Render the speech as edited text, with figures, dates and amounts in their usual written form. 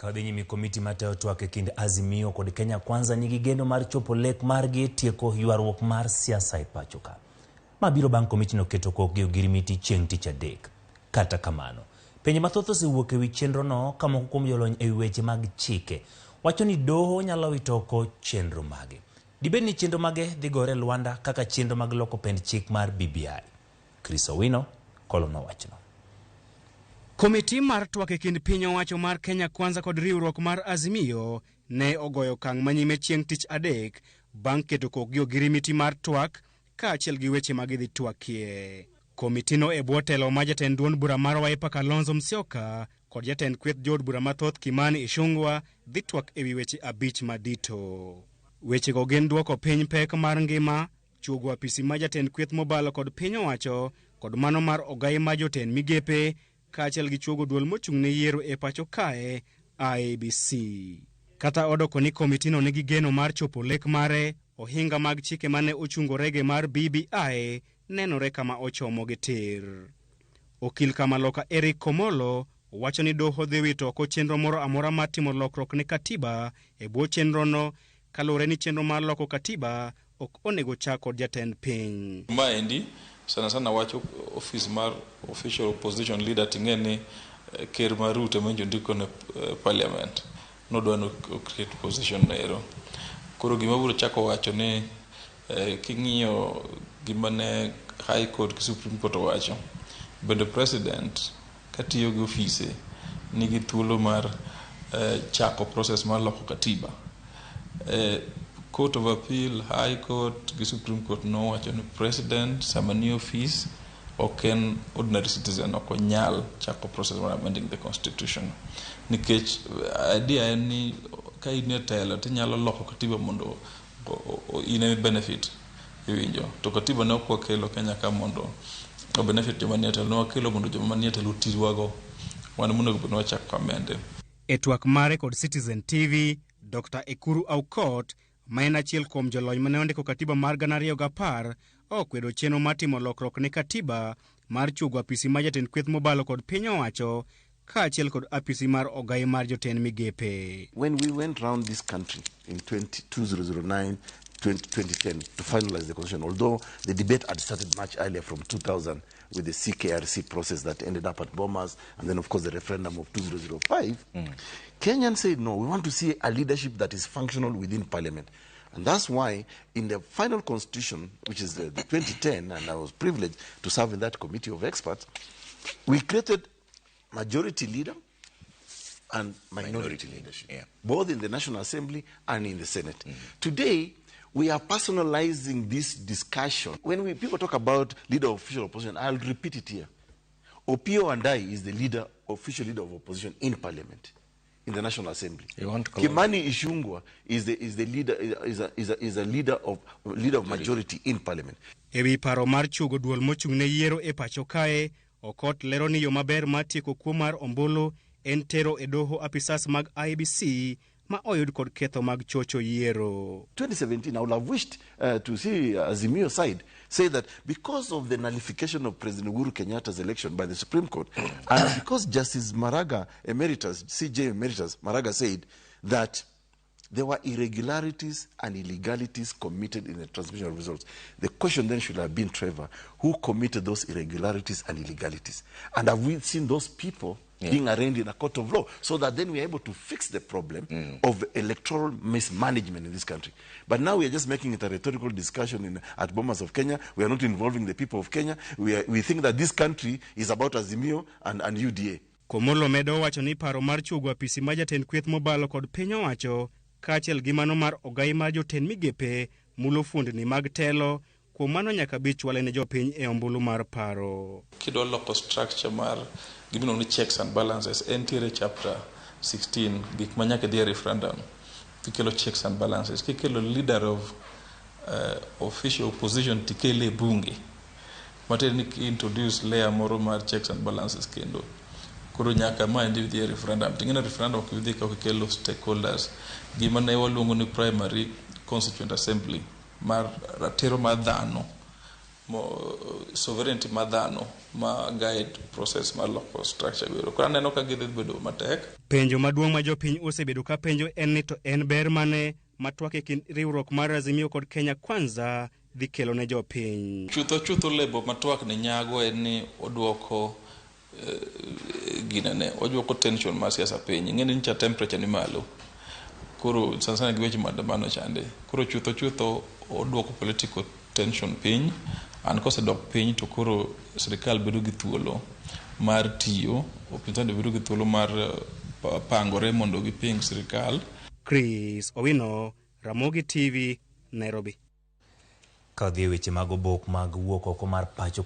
Ka wadhi nyime, komiti matayo twak e kind Azimio kod Kenya Kwanza nigi geno mar chopo lek margi e tieko ywaruok mar siasa e pacho ka. Ma biro bang' komitino keto kokgi ogirimiti chieng' tich adek. Kata kamano, penjo mathoth osewuok ewi chenrono ka moko kuom jolony ewi weche mag chike wacho ni doho nyalo wito oko chenro mage. Dibed ni chenro mage dhi gore e lwanda kaka chenro mag loko pend chik mar BBI. Chris Owino kolono wachno. Komiti mar twak e kind piny owacho mar Kenya Kwanza kod riwruok mar Azimio ne ogoyo okang' manyime chieng' tich adek bang' keto kokgi ogirimiti mar twak kaachiel gi weche ma gidhi twakie. Komitino e bwo telo ma jatend duond bura mar Wiper Kalonzo Musyoka kod jatend kweth jood bura mathoth Kimani Ichung'wa dhi twak ewi weche abich madito. Wechego gin duoko piny pek mar ngima, chuogo apisi ma jatend kweth mobalo kod piny owacho kod mano mar ogai ma jotend migepe kaachiel gi chuogo duol mochung' ne yiero e pacho kae IEBC. Kata odoko ni komitino nigi geno mar chopo lek mare, ohinga mag chike mane ochungo rege mar BBI nenore kama ochomo gi tir. Okil Kamaloka Eric Komolo wacho ni doho dhi wito oko chenro moro amora mar timo lokruok ne katiba e bwo chenrono kaluwore ni chenro mar loko katiba ok onego chak kod jatend piny. Maendi sana sana wacho office mar official opposition leader ting'e ni ker mar Ruto ema ndiko ne parliament nodwa ni create position no ero. Koro gima biro chako wacho ni king'iyo gima ne High Court gi Supreme Court owacho, bende president katiyo gi ofise nigi thuolo mar chako process mar loko katiba. Court of Appeal, High Court gi Supreme Court nowacho ni president sama nie office ok en ordinary citizen, ok onyal chako process mar amending the constitution. Nikech idea en ni ka in e telo tinyalo loko katiba mondo in ema benefit iwinjo. To katiba ne ok wakelo Kenya ka mondo o benefit joma nie telo, ne wakelo mondo joma nie telo otiwago. Wan monego bed ni wachako amende. E twak mare kod Citizen TV, Dr. Ekuru Aukot, ma en achiel kuom jolony mane ondiko katiba mar 2010, okwedo chenro mar timo lokruok ne katiba mar chuogo apisi mar jatend kweth mobalo kod piny owacho kaachiel kod apisi mar ogai mar jotend migepe. When we went round this country in 2009, 2010 to finalize the constitution, although the debate had started much earlier from 2000 with the CKRC process that ended up at Bomas, and then of course the referendum of 2005, Kenyans said, no, we want to see a leadership that is functional within parliament. And that's why in the final constitution, which is the 2010, and I was privileged to serve in that committee of experts, we created majority leader and minority leadership, both in the National Assembly and in the Senate. Today, we are personalizing this discussion. When people talk about leader of official opposition, I'll repeat it here. Opiyo Wandayi is the official leader of opposition in Parliament, in the National Assembly. You want to close? Kimani Ichung'wah is the, is the leader, is a, is a, is a leader of, leader of majority in Parliament. Ewi paro mar chuogo duol mochung' ne yiero e pacho kae, Okot lero ni yo maber mar tieko kuo mar ombulu en tero e doho apisas mag IEBC ma oyud kod ketho mag chocho yiero. 2017, I would have wished to see Azimio side say that because of the nullification of President Uhuru Kenyatta's election by the Supreme Court, and because Justice Maraga Emeritus, CJ Emeritus Maraga said that there were irregularities and illegalities committed in the transmission of results. The question then should have been, Trevor, who committed those irregularities and illegalities? And have we seen those people being arraigned in a court of law, so that then we are able to fix the problem of electoral mismanagement in this country? But now we are just making it a rhetorical discussion at Bomas of Kenya. We are not involving the people of Kenya. We think that this country is about Azimio and UDA. Komolo medo wacho ni paro mar chuogo apisi mar jatend kweth mobalo kod piny owacho kaachiel gi mano mar ogai mar jotend migepe mulo fuondni mag telo, kuom mano nyaka bi chwale ne jopiny e ombulu mar paro. Kidwa loko structure mar gimiluongo ni checks and balances, entiere chapter 16, gik ma nyaka dhi e referendum. Kikelo checks and balances, kikelo leader of official opposition tikele e bunge, matiende ni introduce layer moro mar checks and balances kendo. Koro nyaka maendi dhi e referendum. Ting'e ni referendum ok idhi ka ok ikelo stakeholders. Gima ne waluongo ni primary constituent assembly mar ratiro mar dhano. Sovereignty ma dhano ma guide process mar loko structure go. Koro aneno ka gidhi bedo matek. Penjo maduong' ma jopiny osebedo ka penjo en ni to en ber mane ma twak e kind riwruok mar Azimio kod Kenya Kwanza dhi kelo ne jopiny. Chutho chutho lebo ma twak ni nyago en ni oduoko ginene oduoko tension mar siasa piny. Ing'e ni nyicha temperature ni malo. Koro sana sana gi weche maandamano chande. Koro chutho chutho oduoko political tension piny and kosedok piny to koro sirikal bedo gi thuolo mar tiyo, upinzani bedo gi thuolo mar pangore mondo giping sirikal. Chris Owino, Ramogi TV, Nairobi. Ka wadhi e weche mag obok mag wuok oko mar pacho.